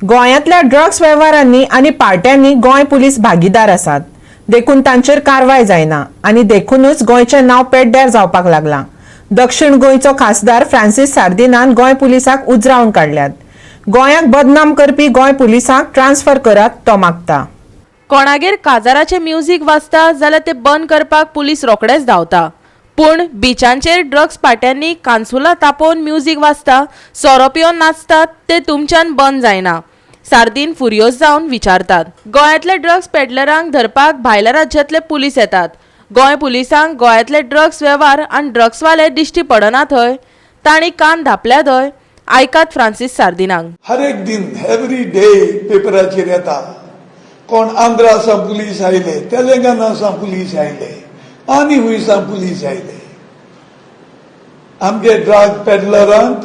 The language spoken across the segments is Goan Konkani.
गोंयांतल्या ड्रग्स वेव्हारांनी आनी पार्ट्यांनी गोंय पुलीस भागीदार आसात, देखून तांचेर कारवाय जायना आनी देखूनच गोंयचें नांव पेड्ड्यार जावपाक लागलां. दक्षिण गोंयचो खासदार फ्रांसीस सार्दिनान गोंय पुलिसाक उजरावन काडल्यात. गोंयाक बदनाम करपी गोंय पुलिसांक ट्रान्सफर करात, तो मागता. कोणागेर काजाराचें म्युजीक वाजता जाल्यार तें बंद करपाक पुलीस रोखडेच धांवता. पूण बिचांचेर ड्रग्स पाट्यांनी कानसुलां तापोवन म्युजीक वाजता, सोरो पिवन नाचतात, ते तुमच्यान बंद जायना? सार्दीन फुर्योज जावन विचारतात. गोंयांतले ड्रग्स पेडलरांक धरपाक भायल्या राज्यांतले पुलीस येतात. गोंय पुलिसांक गोंयांतले ड्रग्स वेव्हार आनी ड्रग्सवाले दिश्टी पडनात हय? तांणी कान धांपल्यात हय? आयकात फ्रांसीस सार्दिनाक. हर एक दिन, एवरी डे पेपराचेर येता, कोण आंध्रा सावन पुलीस आयले, तेलंगणा सावन पुलीस आयले आनी हुंय सावन पुलीस आयले, आमगे ड्रग पेडलरांक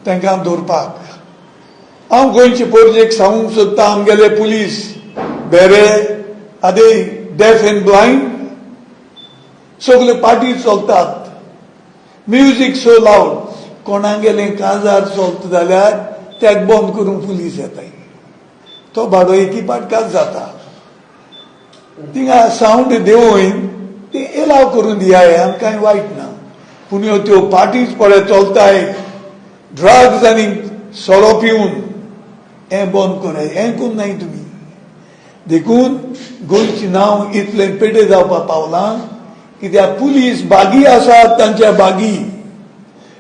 तांकां दवरपाक. हांव गोंयचे पोरजेक सांगूंक सोदता, आमगेले पुलीस बेरे आदे डेफ एंड ब्लायंड? सगळे पार्टी चलतात, म्युजीक सो लावड. कोणागेलें काजार चलता जाल्यार तेक बंद करूंक पुलीस येताय. तो भाडो एकी पाटकाच जाता. थिंगा सावंड देंवोवन ते एलाव करून दियाय, आमकां कांय वायट ना. पूण ह्यो त्यो पार्टीज पळय चलताय, ड्रग्स आनी सोरो पिवन, हें बंद कराय. हें करूंक नाय तुमी, देखून गोंयचें नांव इतलें पेडे जावपाक पावलां, कित्याक पुलीस बागी आसात तांच्या बागी.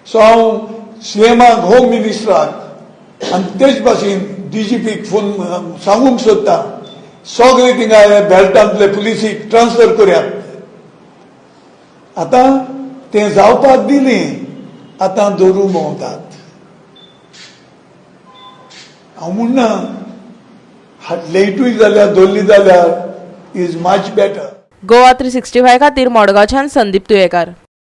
सो हांव सीएमाक, होम मिनिस्टराक आनी तेच भाशेन डीजीपीक फोन सांगूंक सोदता, सगळे थिंगा बेल्टांतले पुलिसीक ट्रान्सफर करयात. आतां तें जावपाक दिलें, आतां धरून भोंवतात. हांव म्हणना, लेटूय जाल्यार धरली जाल्यार is much better. Goa 365 खातीर मडगांवच्यान संदीप तुयेकार.